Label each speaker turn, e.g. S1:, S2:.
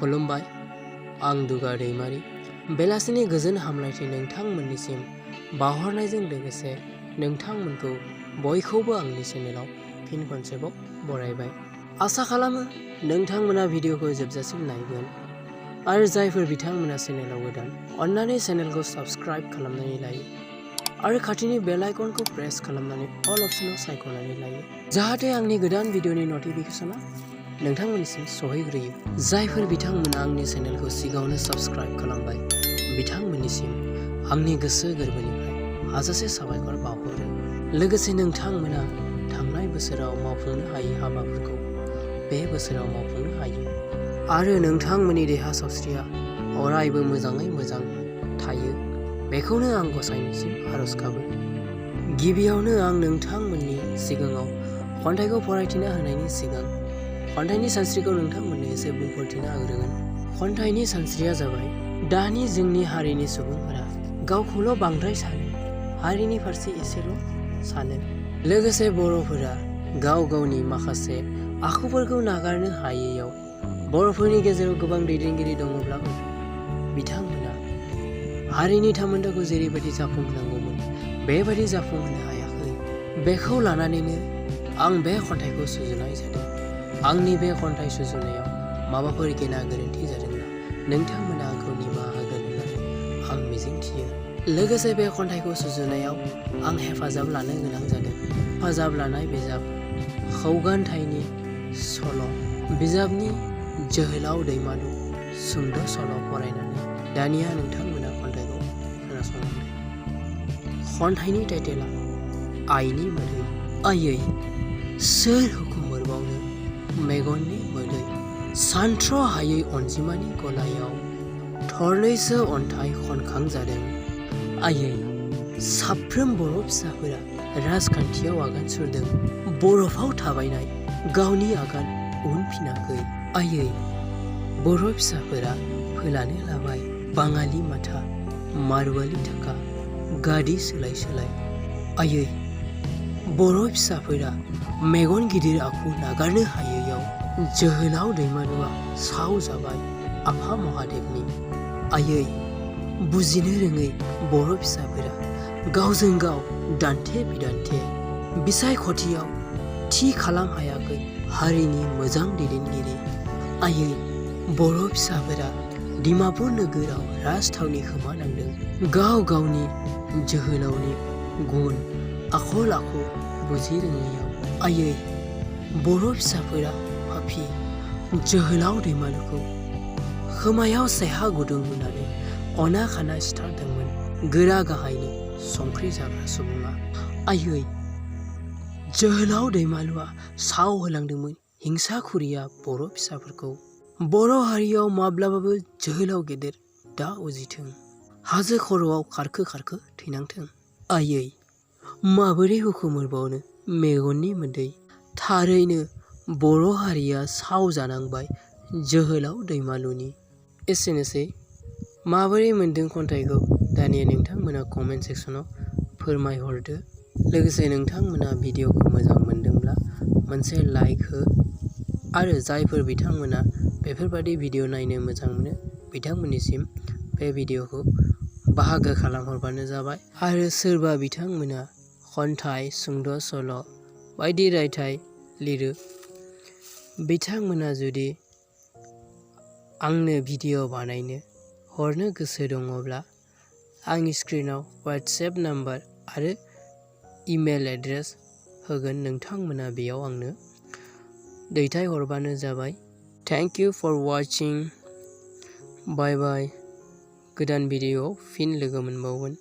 S1: खुलुमबाय आं दुगा दैमारि बेलासिनि गोजोन हामलायथि नोंथांमोननिसिम बावहरनायजों लोगोसे नोंथांमोनखौ बयखौबो आंनि चेनेलाव फिन खनसेबाव बरायबाय। आसा खालामो नोंथांमोना भिडिअखौ जोबजासिम नायगोन आरो जायफोर बिथांमोना चेनेलाव गोदान अन्नानै चेनेलखौ साबस्क्राइब खालामनानै लायो आरो खाथिनि बेल आइकनखौ प्रेस खालामनानै अल अपसनाव सायख'नानै लायो जाहाथे आंनि गोदान भिडिअनि नटिफिकेसना नोंथांमोननिसिम सहैग्रोयो। जायफोर बिथांमोना आंनि चेनेलखौ सिगाङावनो साबस्क्राइब खालामबाय बिथांमोननिसिम आंनि गोसो गोरबोनिफ्राय हाजासे साबायखर बावहरो। लोगोसे नोंथांमोना थांनाय बोसोराव मावफुंनो हायै हाबाफोरखौ बे बोसोराव मावफुंनो हायो आरो नोंथांमोननि देहा सावस्रिया अरायबो मोजाङै मोजां थायो बेखौनो आं गसाइनिसिम आरज गाबो। गिबियावनो आं नोंथांमोननि सिगाङाव खन्थाइखौ फरायथिना होनायनि सिगां खन्थाइनि सानस्रिखौ नोंथांमोननो एसे बुंफोरथिना होग्रोगोन। खन्थाइनि सानस्रिया जाबाय दानि जोंनि हारिनि सुबुंफोरा गावखौल' बांद्राय सानो, हारिनि फारसे एसेल' सानो। लोगोसे बर'फोरा गाव गावनि माखासे आखुफोरखौ नागारनो हायैयाव बर'फोरनि गेजेराव गोबां दैदेनगिरि दङब्लाबो बिथांमोना हारिनि थामोन्थाखौ जेरैबायदि जाफुंहोनांगौमोन बेबायदि जाफुंहोनो हायाखै। बेखौ लानानैनो आं बे खन्थाइखौ सुजुनाय जादों। आंनि बे खन्थाइ सुजुनायाव माबाफोर गेना गोरोन्थि जादोंब्ला नोंथांमोना आंखौ निमाहा होगोन होननानै आं मिजिंथियो। लोगोसे बे खन्थाइखौ सुजुनायाव आं हेफाजाब लानो गोनां जादों। हेफाजाब लानाय बिजाब खौगान्थाइनि सल' बिजाबनि जोहोलाव दैमालु सुंद' सल' फरायनानै दानिया नोंथांमोना खन्थाइखौ खोनासंलांदो। खन्थाइनि टाइटेला आइनि मोदै। आयै सोर हुखुम हरबावनो मेगननि मोदै, सानथ्र' हायै अनजिमानि गलायाव थरनैसो अन्थाइ खनखांजादों। आयै साफ्रोम बर' फिसाफोरा राजखान्थियाव आगान सुरदों, बरफआव थाबायनाय गावनि आगान उनफिनाखै। आयै बर' फिसाफोरा फोलानो लाबाय बाङालि माथा, मारवालि थाखा, गादि सोलाय सोलाय। आयै बर' फिसाफोरा मेगन गिदिर आखु नागारनो हायैयाव जोहोलाव दैमालुआ साव जाबाय आफा महादेबनि। आयै बुजिनो रोङै बर' फिसाफोरा गावजों गाव दान्थे बिदान्थे बिसायख'थियाव थि खालाम हायाखै हारिनि मोजां दैदेनगिरि। आयै बर' फिसाफोरा डिमापुर नोगोराव राजथावनि खोमानांदों गाव गावनि जोहोलावनि गुन आखल आखु बुजि रोङैयाव। आयै बर' फिसाफोरा पापि जोहोलाव दैमालुखौ खोमायाव सेहा गुदुं होनानै अना खाना सिथारदोंमोन गोरा गाहायनि संख्रि जाग्रा सुबुङा। आयै जोहोलाव दैमालुआ साव होलांदोंमोन हिंसाखुरिया बर' फिसाफोरखौ। बर' हारियाव माब्लाबाबो जोहोलाव गेदेर दा उजिथों, हाजो खर'आव खारखो खारखो थैनांथों। आयै माबोरै हुखुम हरबावनो मेगननि मोदै, थारैनो बर' हारिया साव जानांबाय जोहोलाव दैमालुनि। एसेनोसै। माबोरै मोनदों खन्थाइखौ दानिया नोंथांमोना कमेन्ट सेक्सनाव फोरमायहरदो। लोगोसे नोंथांमोना भिडिअखौ मोजां मोनदोंब्ला मोनसे लाइक हो आरो जायफोर बिथांमोना बेफोरबादि भिडिअ नायनो मोजां मोनो बिथांमोननिसिम बे भिडिअखौ बाहागो खालामहरबानो जाबाय। आरो सोरबा बिथांमोना खन्थाइ सुंद' सल' बायदि रायथाइ लिरो बिथांमोना जुदि आंनो भिडिअ बानायनो हरनो गोसो दङब्ला आंनि स्क्रिनाव वाट्सएप नाम्बार आरो इमेल एड्रेस होगोन, नोंथांमोना बेयाव आंनो दैथायहरबानो जाबाय। Thank you for watching. Bye bye. गोदान भिडिअआव फिन लोगो मोनबावगोन।